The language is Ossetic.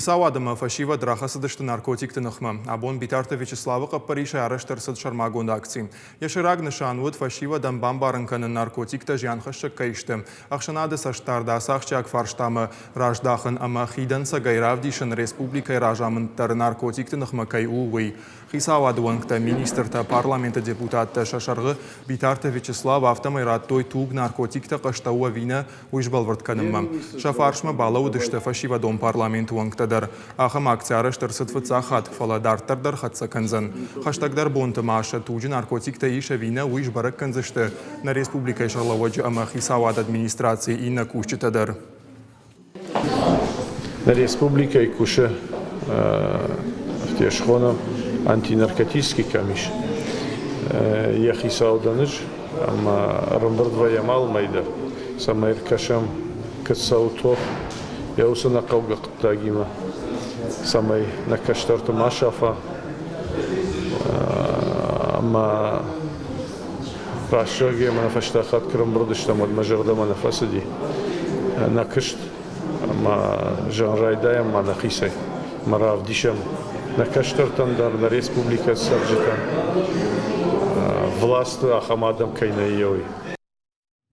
Хицауад ӕмӕ фӕсивӕд рахӕцыдысты наркотикты ныхмӕ. Абон Битарты Вячеславы хъӕппӕрисӕй арӕзт ӕрцыд сӕрмагонд акци. Йӕ сӕйраг нысан уыд фӕсивӕдӕн бамбарын кӕнын наркотиктӕ зианхӕссӕг кӕй сты, ӕхсӕнады цӕстдард ацы ахсджиаг фарстамӕ раздахын ӕмӕ хидӕнцӕгӕй равдисын республикӕйы разамынд дӕр наркотикты ныхмӕ кӕй у, уый. Хицауады уӕнгтӕ, министртӕ, парламенты депутаттӕ сӕ сӕргъы Битарты Вячеслав афтӕмӕй радтой туг наркотиктӕ хъӕстӕ у ӕви нӕ, уый сбӕлвырд кӕнынмӕ. Сӕ фарсмӕ балӕууыдысты фӕсивӕдон парламенты уӕнгтӕ дӕр. Ахӕм акци арӕзт ӕрцыд фыццаг хатт, фӕлӕ дарддӕр дӕр хӕццӕ кӕндзӕн. Хӕстӕгдӕр бонты ма сӕ туджы наркотиктӕ ис ӕви нӕ, уый сбӕрӕг кӕндзысты нӕ республикӕйы сӕргълӕууӕджы ӕмӕ хицауады администрацийы иннӕ кусджытӕ дӕр. Нӕ республикӕйы кусы афтӕ схонӕм антинаркотический къамис. Йӕ хицау дӕн ӕз ӕмӕ ӕрӕмбырд вӕййӕм алы мӕй дӕр, цӕмӕй ӕркӕсӕм, куыд цӕуы тох йӕ уыцы нӕхъӕугӕ хъуыддагимӕ, цӕмӕй нӕ кӕстӕрты ма сафа ӕмӕ Раст зӕгъгӕ, мӕ фӕстаг хатт куы рӕмбырд стӕм, уӕд мӕ зӕрдӕмӕ нӕ фӕцыди. Нӕ куыст ӕмӕ зӕгъын райдайӕм ма нӕхицӕй. Ӕмӕ равдисӕм нӕ кӕстӕртӕн дӕр, нӕ республикӕйы цӕрджытӕн, власты ахӕм адӕм кӕй нӕ уый.